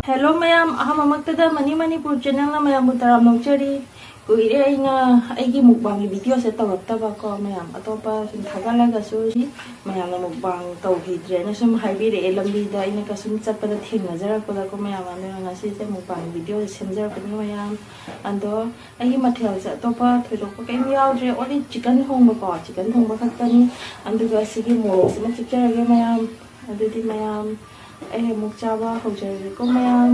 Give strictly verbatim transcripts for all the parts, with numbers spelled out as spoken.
Hello ꯃꯌꯥꯝ, ꯑꯍꯥꯟꯕꯃꯛꯇꯗ money Manipur channelꯅ ꯃꯌꯥꯝꯕꯨ ꯇꯔꯥꯝꯅ ꯑꯣꯛꯆꯔꯤ꯫ ꯀꯨꯏꯔꯦ ꯑꯩꯅ ꯑꯩꯒꯤ mukbangꯒꯤ videoꯁꯦ ꯇꯧꯔꯛꯇꯕꯀꯣ ꯃꯌꯥꯝ꯫ ꯑꯇꯣꯞꯄ ꯁꯨꯝ ꯊꯥꯒꯠꯂꯒꯁꯨ ꯁꯤ ꯃꯌꯥꯝꯅ mukbang ꯇꯧꯈꯤꯗ꯭ꯔꯦꯅ ꯁꯨꯝ ꯍꯥꯏꯕꯤꯔꯛꯑꯦ ꯂꯝꯕꯤꯗ꯫ ꯑꯩꯅꯒ ꯁꯨꯝ ꯆꯠꯄꯗ ꯊꯦꯡꯅꯖꯔꯛꯄꯗꯀꯣ ꯃꯌꯥꯝ꯫ ꯑꯗꯨꯅ ꯉꯁꯤꯁꯦ mukbang videoꯁꯦ ꯁꯦꯝꯖꯔꯛꯄꯅꯤ ꯃꯌꯥꯝ꯫ ꯑꯗꯣ ꯑꯩꯒꯤ ꯃꯊꯦꯜꯁꯦ ꯑꯇꯣꯞꯄ ꯊꯣꯏꯗꯣꯛꯄ ꯀꯔꯤꯝ ꯌꯥꯎꯗ꯭ꯔꯦ, only chicken ꯊꯣꯡꯕꯀꯣ, chicken ꯊꯣꯡꯕ ꯈꯛꯇꯅꯤ꯫ ꯑꯗꯨꯒ ꯁꯤꯒꯤ ꯃꯣꯔꯣꯛꯁꯤꯃ ꯆꯤꯛꯆꯔꯒꯦ ꯃꯌꯥꯝ꯫ ꯑꯗꯨꯗꯤ ꯃꯌꯥꯝ, ꯑꯩ ꯑꯃꯨꯛ ꯆꯥꯕ ꯍꯧꯖꯔꯒꯦꯀꯣ ꯃꯌꯥꯝ꯫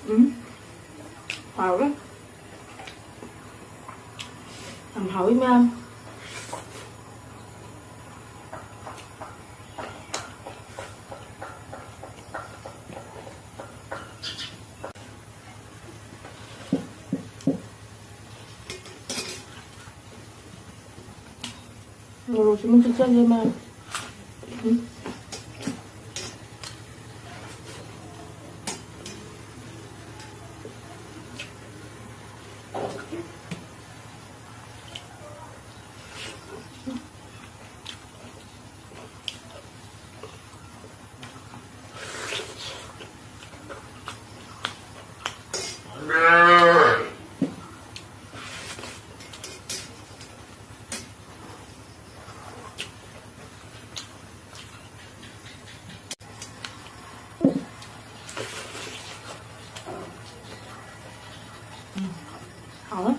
ꯎꯝ, ꯍꯥꯎꯋꯦ꯫ ꯌꯥꯝ ꯍꯥꯎꯋꯤ ꯃꯌꯥꯝ꯫ ꯃꯣꯔꯣꯛꯁꯤꯃ ꯆꯤꯛꯆꯒꯦ ꯃꯌꯥꯝ꯫ ꯎꯝ꯫ ꯎꯝ, ꯍꯥꯎꯋꯦ꯫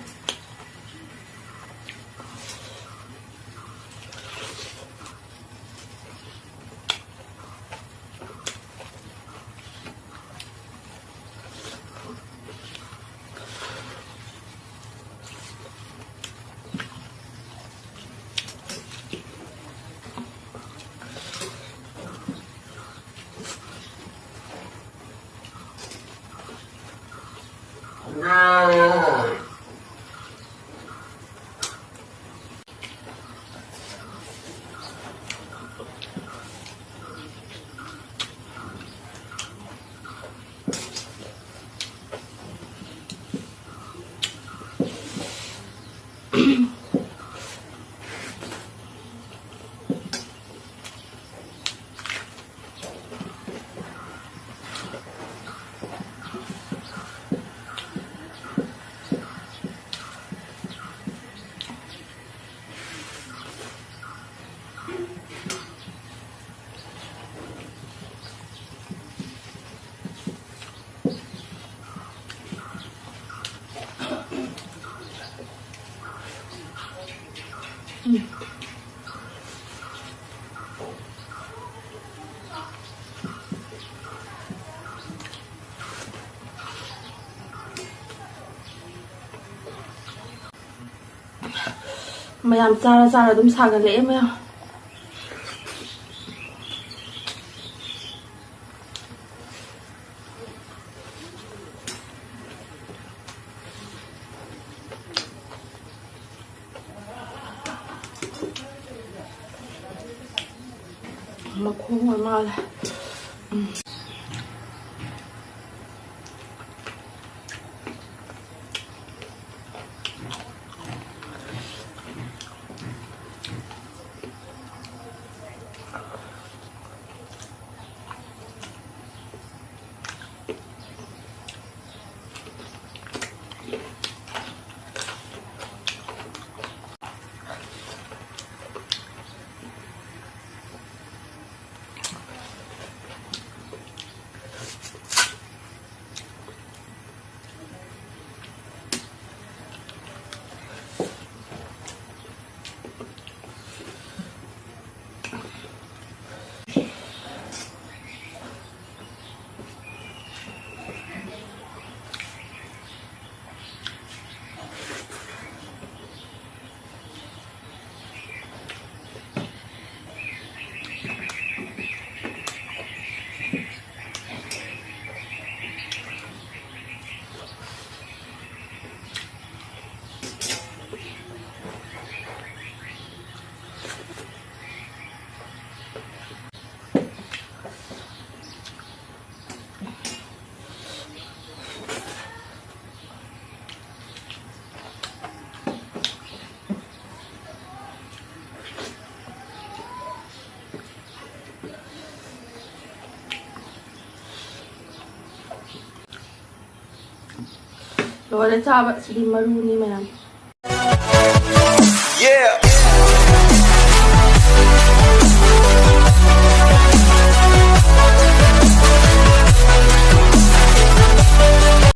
ꯃꯌꯥꯝ ꯆꯥꯔ ꯆꯥꯔ ꯑꯗꯨꯝ ꯁꯥꯒꯠꯂꯛꯑꯦ ꯃꯌꯥꯝ꯫ ꯃꯈꯣꯡ ꯑꯣꯏ ꯃꯥꯜꯂꯦ꯫ ꯎꯝ꯫ ꯂꯣꯏꯔꯦ ꯆꯥꯕ꯫ ꯁꯤꯗꯤ ꯃꯔꯨꯅꯤ ꯃꯌꯥꯝ꯫ Yeah,